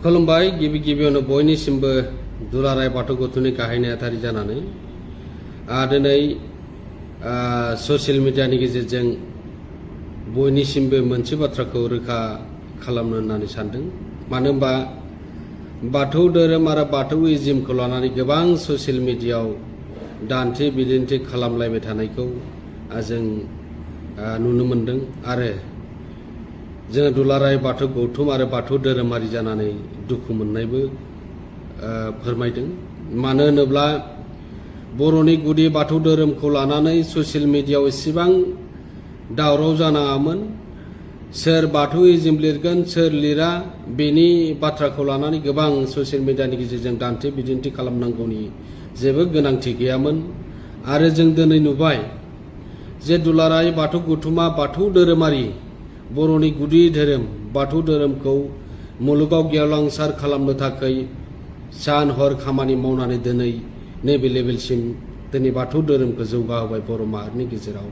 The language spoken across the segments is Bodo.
खुलुमबाय गिबियावनो बयनिसिमबो दुलाराय बाथौ गौथुमनि गाहाय नेहाथारि जानानै दिनै ससियेल मिडियानि गेजेरजों बयनिसिमबो मोनसे बाथ्राखौ रोखा खालामनो होननानै सानदों। मानो होनबा बाथौ धोरोम आरो बाथौइज्मखौ लानानै गोबां ससियेल मिडियायाव दान्थे बिदिन्थे खालामलायबाय थानायखौ जों नुनो मोनदों आरो जों दुलाराय बाथौ गौथुम आरो बाथौ धोरोमारि जानानै दुखु मोननायबो फोरमायदों। मानो होनोब्ला बर'नि गुदि बाथौ धोरोमखौ लानानै ससियेल मिडियायाव एसेबां दावराव जानाङामोन। सोर बाथौइज्म लिरगोन सोर लिरा बेनि बाथ्राखौ लानानै गोबां ससियेल मिडियानि गेजेरजों दान्थे बिदिन्थे खालामनांगौनि जेबो गोनांथि गैयामोन। आरो जों दिनै नुबाय जे दुलाराय बाथौ गौथुमा बाथौ धोरोमारि बर'नि गुदि धोरोम बाथौ धोरोमखौ मुलुगाव गेवलांसार खालामनो थाखाय सान हर खामानि मावनानै दिनै नैबे लेभेलसिम दिनै बाथौ धोरोमखौ जौगाहोबाय बर' माहारिनि गेजेराव।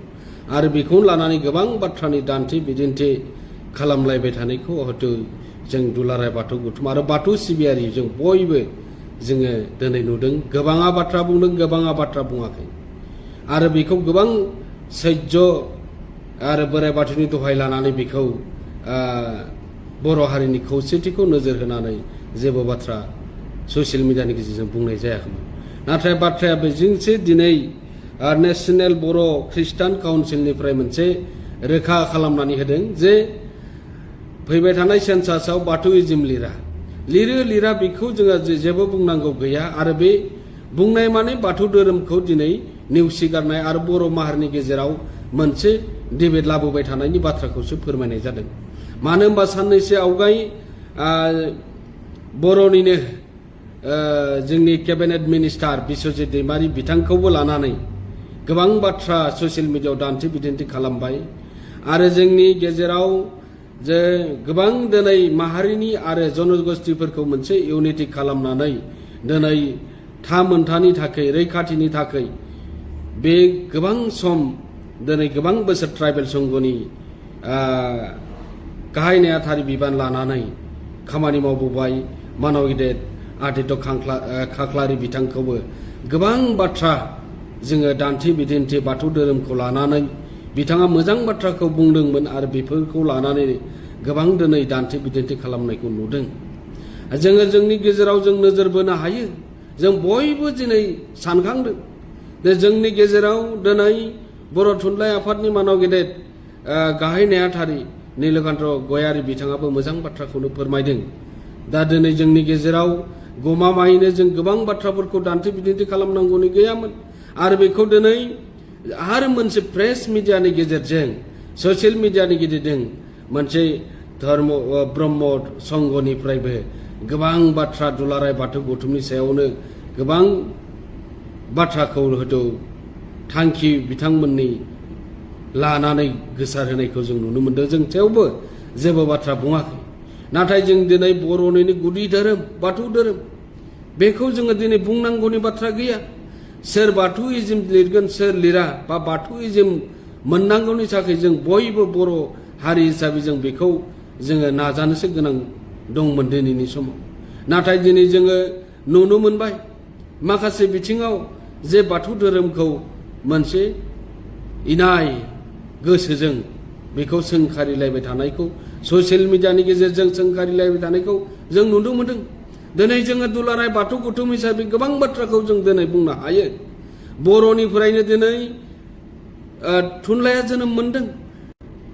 आरो बेखौनो लानानै गोबां बाथ्रानि दान्थे बिदिन्थे खालामलायबाय थानायखौ हयथ' जों दुलाराय बाथौ गौथुम आरो बाथौ सिबियारि जों बयबो जोङो दिनै नुदों। गोबाङा बाथ्रा बुंदों, गोबाङा बाथ्रा बुङाखै। आरो बेखौ गोबां सैज्य आरो बोराइ बाथौनि दहाय लानानै बेखौ बर' हारिनि खौसेथिखौ नोजोर होनानै जेबो बाथ्रा ससियेल मिडियानि गेजेरजों बुंनाय जायाखैमोन। नाथाय बाथ्राया बेजोंसो दिनै नेशनेल बर' ख्रिस्टान काउन्सिलनिफ्राय मोनसे रोखा खालामनानै होदों जे फैबाय थानाय सेन्सासआव बाथौइज्म लिरा बेखौ जोङो जेबो बुंनांगौ गैया। आरो बे बुंनाय माने बाथौ धोरोमखौ दिनै नेवसिगारनाय आरो बर' माहारिनि गेजेराव मोनसे डिबेट लाबोबाय थानायनि बाथ्राखौसो फोरमायनाय जादों। मानो होनबा साननैसो आवगाय बर'निनो जोंनि केबिनेट मिनिस्टार बिस्वजित दैमारि बिथांखौबो लानानै गोबां बाथ्रा ससियेल मिडियायाव दान्थे बिदिन्थे खालामबाय। आरो जोंनि गेजेराव जे गोबां दिनै माहारिनि आरो जनगोष्ठीफोरखौ मोनसे इउनिटि खालामनानै दिनै मोनथानि थाखाय रैखाथिनि थाखाय बे गोबां सम दिनै गोबां बोसोर ट्राइबेल संघनि गाहाय नेहाथारि बिबान लानानै खामानि मावबोबाय मानव गेदेर आदित्य खाख्लारि बिथांखौबो गोबां बाथ्रा जोङो दान्थे बिदिन्थे बाथौ धोरोमखौ लानानै बिथाङा मोजां बाथ्राखौ बुंदोंमोन आरो बेफोरखौ लानानै गोबां दिनै दान्थे बिदिन्थे खालामनायखौ नुदों। जोङो जोंनि गेजेराव जों नोजोर बोनो हायो। जों बयबो दिनै सानखांदों जे जोंनि गेजेराव दिनै बर' थुनलाइ आफादनि मानव गेदेर गाहाय नेहाथारि नीलकान्त गयारी बिथाङाबो मोजां बाथ्राखौनो फोरमायदों। दा दिनै जोंनि गेजेराव गमामायैनो जों गोबां बाथ्राफोरखौ दान्थे बिदिन्थे खालामनांगौनि गैयामोन। आरो बेखौ दिनै आरो मोनसे प्रेस मिडियानि गेजेरजों ससियेल मिडियानि गेजेरजों मोनसे ब्रह्म संघनिफ्रायबो गोबां बाथ्रा दुलाराय बाथौ गौथुमनि सायावनो गोबां बाथ्राखौ हयथ' थांखि बिथांमोननि लानानै गोसार होनायखौ जों नुनो मोनदों। जों थेवबो जेबो बाथ्रा बुङाखै। नाथाय जों दिनै बर'निनो गुदि धोरोम बाथौ धोरोम बेखौ जोङो दिनै बुंनांगौनि बाथ्रा गैया। सोर बाथौइज्म लिरगोन सोर लिरा बा बाथौइज्म मोननांगौनि थाखाय जों बयबो बर' हारि हिसाबै जों बेखौ जोङो नाजानोसो गोनां दंमोन दिनैनि समाव। नाथाय दिनै जोङो नुनो मोनबाय माखासे बिथिङाव जे बाथौ धोरोमखौ मोनसे इनाय गोसोजों बेखौ सोंखारिलायबाय थानायखौ ससियेल मिडियानि गेजेरजों सोंखारिलायबाय थानायखौ जों नुनो मोनदों। दिनै जोङो दुलाराय बाथौ गौथुम हिसाबै गोबां बाथ्राखौ जों दिनै बुंनो हायो। बर'निफ्रायनो दिनै थुनलाइया जोनोम मोनदों।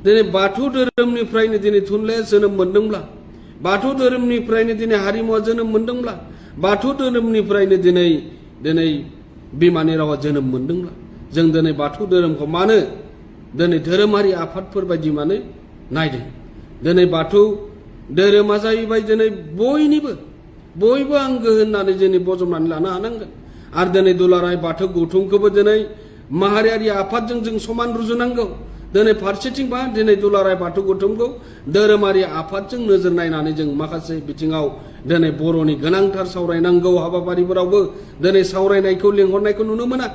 दिनै बाथौ धोरोमनिफ्रायनो दिनै थुनलाइया जोनोम मोनदोंब्ला बाथौ धोरोमनिफ्रायनो दिनै हारिमुवा जोनोम मोनदोंब्ला बाथौ धोरोमनिफ्रायनो दिनै बिमानि रावा जोनोम मोनदोंब्ला जों दिनै बाथौ धोरोमखौ मानो दिनै धोरोमारि आफादफोर बायदि मानो नायदों। दिनै बाथौ धोरोमा जाहैबाय दिनै बयबो आंगो होननानै दिनै बजबनानै लानो हानांगोन। आरो दिनै दुलाराय बाथौ गौथुमखौबो दिनै माहारियारि आफादजों जों समान रुजुनांगौ। दिनै फारसेथिंबा दिनै दुलाराय बाथौ गौथुमखौ धोरोमारि आफादजों नोजोर नायनानै जों माखासे बिथिङाव दिनै बर'नि गोनांथार सावरायनांगौ हाबाफारिफोरावबो दिनै सावरायनायखौ लिंहरनायखौ नुनो मोना।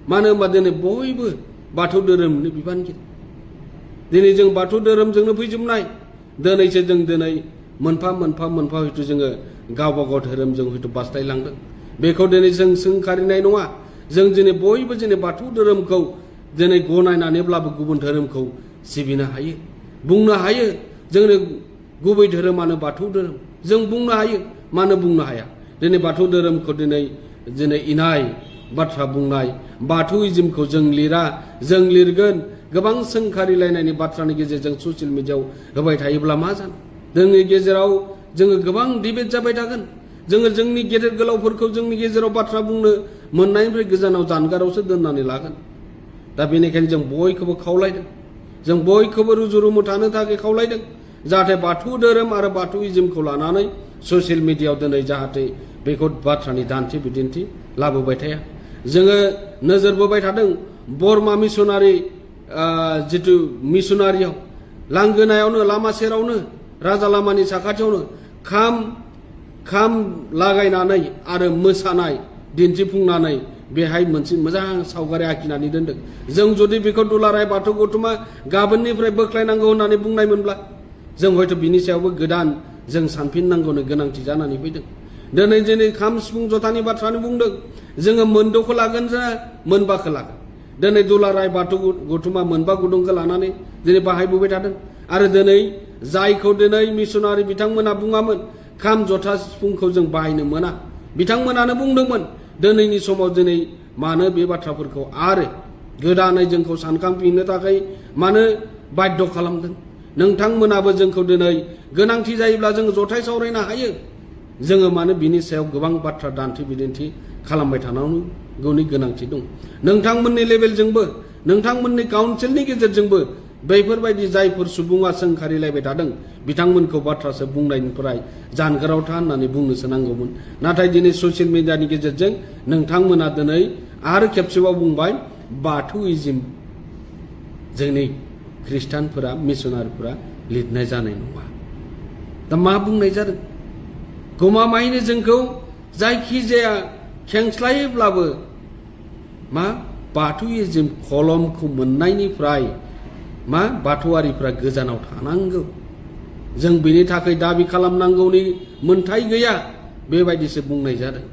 मानो होनबा दिनै बयबो बाथौ धोरोमनि बिबानगिरि दिनै जों बाथौ धोरोमजोंनो फैजोबनाय दिनैसो जों दिनै मोनफा मोनफा मोनफा हयथ' जोङो गावबा गाव धोरोमजों हयथ' बास्लायलांदों बेखौ दिनै जों सोंखारिनाय नङा जों दिनै बयबो जोंनि बाथौ धोरोमखौ दिनै गनायनानैब्लाबो गुबुन धोरोमखौ सिबिनो हायो बुंनो हायो जोंनि गुबै धोरोमानो बाथौ धोरोम जों बुंनो हायो मानो बुंनो हाया दिनै बाथौ धोरोमखौ दिनै इनाय बाथ्रा बुंनाय बाथौइज्मखौ जों लिरा जों लिरगोन गोबां सोंखारिलायनायनि बाथ्रानि गेजेरजों ससियेल मिडियायाव होबाय थायोब्ला मा जानो जोंनि गेजेराव जोङो गोबां डिबेट जाबाय थागोन जोङो जोंनि गेदेर गोलावफोरखौ जोंनि गेजेराव बाथ्रा बुंनो मोननायनिफ्राय गोजानाव जानगारावसो दोननानै लागोन दा बेनिखायनो जों बयखौबो खावलायदों जों बयखौबो रुजु रुमु थानो थाखाय खावलायदों जाहाथे बाथौ धोरोम आरो बाथौइज्मखौ लानानै ससियेल मिडियायाव दिनै जाहाथे बेखौ बाथ्रानि दान्थे बिदिन्थि लाबोबाय थाया जोङो नोजोर बोबाय थादों बरमा मिसनारि जिथु मिसनारियाव लांगोनायावनो लामा सेरावनो राजा लामानि साखाथियावनो खाम लागायनानै आरो मोसानाय दिन्थिफुंनानै बेहाय मोनसे मोजां सावगारि आखिनानै दोनदों जों जुदि बेखौ दुलाराय बाथौ गौथुमा गाबोननिफ्राय बोख्लायनांगौ होननानै बुंनायमोनब्ला जों हयथ' बिनि सायावबो गोदान जों सानफिननांगौनो गोनांथि जानानै फैदों दिनै खाम सिफुं जथानि बाथ्रानि बुंदों जोङो मोनद'खौ लागोन ना मोनबाखौ लागोन दिनै दुलाराय बाथौ गौथुमा मोनबा गुदुंखौ लानानै दिनै बाहायबोबाय थादों आरो दिनै जायखौ दिनै मिसनारि बिथांमोना बुङामोन खाम जथा सिफुंखौ जों बाहायनो मोना बिथांमोनानो बुंदोंमोन दिनैनि समाव दिनै मानो बे बाथ्राफोरखौ आरो गोदानै जोंखौ सानखांफिननो थाखाय मानो बाध्य खालामदों नोंथांमोनाबो जोंखौ दिनै गोनांथि जायोब्ला जोङो जथाय सावरायनो हायो जोङो मानो बिनि सायाव गोबां बाथ्रा दान्थे बिदिन्थि खालामबाय थानांगौनि गोनांथि दं नोंथांमोननि लेभेलजोंबो नोंथांमोननि काउन्सिलनि गेजेरजोंबो बैफोरबायदि जायफोर सुबुङा सोंखारिलायबाय थादों बिथांमोनखौ बाथ्रासो बुंनायनिफ्राय जानगाराव था होननानै बुंनोसो नांगौमोन नाथाय दिनै ससियेल मिडियानि गेजेरजों नोंथांमोना दिनै आरो खेबसेबाव बुंबाय बाथौइज्म जोंनि ख्रिस्टानफोरा मिसनारिफोरा लिरनाय जानाय नङा दा मा बुंनाय जादों गमामायैनो जोंखौ जायखिजाया खेंस्लायोब्लाबो मा बाथौइज्म कलमखौ मोननायनिफ्राय मा बाथौआरिफ्रा गोजानाव थानांगौ जों बेनि थाखाय दाबि खालामनांगौनि मोन्थाय गैया बेबायदिसो बुंनाय जादों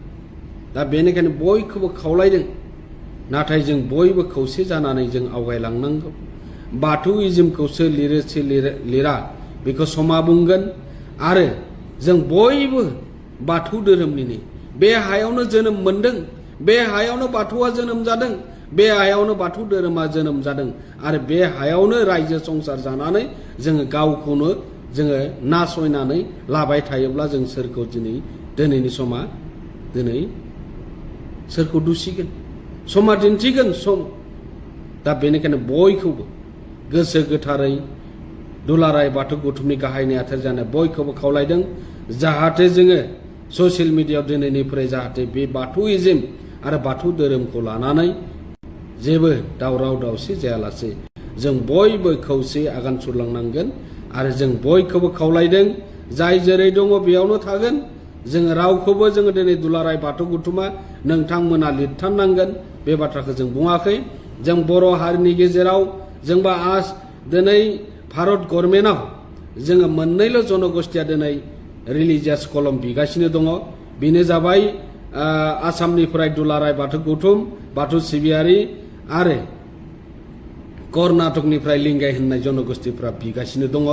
दा बेनिखायनो बयखौबो खावलायदों नाथाय जों बयबो खौसे जानानै जों आवगायलांनांगौ बाथौइज्मखौ सोर लिरो सोर लिरा बेखौ समा बुंगोन आरो जों बयबो बाथौ धोरोमनिनो बे हायावनो जोनोम मोनदों बे हायावनो बाथौआ जोनोम जादों बे हायावनो बाथौ धोरोमा जोनोम जादों आरो बे हायावनो रायजो संसार जानानै जोङो गावखौनो जोङो नासयनानै लाबाय थायोब्ला जों सोरखौ दिनैनि समा दिनै सोरखौ दुसिगोन समा दिन्थिगोन सम दा बेनिखायनो बयखौबो गोसो गोथारै दुलाराय बाथौ गौथुमनि गाहाय नेहाथारि जानाय बयखौबो खावलायदों जाहाथे जोङो ससियेल मिडियायाव दिनैनिफ्राय जाहाथे बे बाथौइज्म आरो बाथौ धोरोमखौ लानानै जेबो दावराव दावसि जायालासे जों बयबो खौसे आगान सुरलांनांगोन आरो जों बयखौबो खावलायदों जाय जेरै दङ बेयावनो थागोन जोङो रावखौबो जोङो दिनै दुलाराय बाथौ गौथुमा नोंथांमोना लिरथारनांगोन बे बाथ्राखौ जों बुङाखै जों बर' हारिनि गेजेराव जोंबा दिनै भारत गभर्नमेन्टआव जोङो मोननैल' जनगोष्ठिया दिनै रिलिजियास कलम बिगासिनो दङ बेनो जाबाय आसामनिफ्राय दुलाराय बाथौ गौथुम बाथौ सिबियारि आरो कर्नाटकनिफ्राय लिंगाय होननाय जनगोष्ठिफ्रा बिगासिनो दङ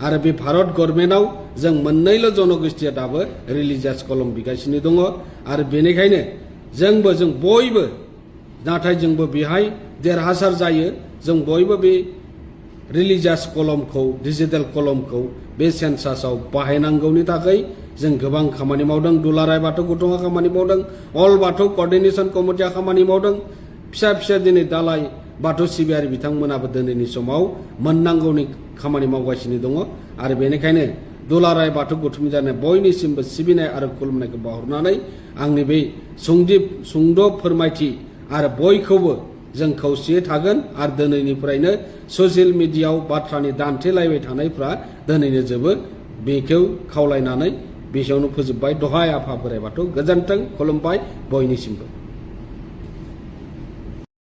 आरो बे भारत गभर्नमेन्टआव जों मोननैल' जनगोष्ठिया दाबो रिलिजियास कलम बिगासिनो दङ आरो बेनिखायनो जों बयबो नाथाय जोंबो बेहाय देरहासार जायो जों बयबो बे रिलिजियास कलमखौ डिजिटेल कलमखौ बे सेन्सासाव बाहायनांगौनि थाखाय जों गोबां खामानि मावदों दुलाराय बाथौ गौथुमा खामानि मावदों अल बाथौ कर्डिनेशन कमिटिया खामानि मावदों फिसा फिसा दिनै दालाय बाथौ सिबियारि बिथांमोनाबो दिनैनि समाव मोननांगौनि खामानि मावगासिनो दङ आरो बेनिखायनो दुलाराय बाथौ गौथुमनि जानाय बयनिसिमबो सिबिनाय आरो खुलुमनायखौ बावहरनानै आंनि बे सुंद' फोरमायथि आरो बयखौबो जों खौसेयै थागोन आरो दिनैनिफ्रायनो ससियेल मिडियायाव बाथ्रानि दान्थेलायबाय थानायफ्रा दिनैनो जोबो बेखौ खावलायनानै बेसेयावनो फोजोबबाय दहाय आफा बोराइ बाथौ गोजोन्थों खुलुमबाय बयनिसिमबो।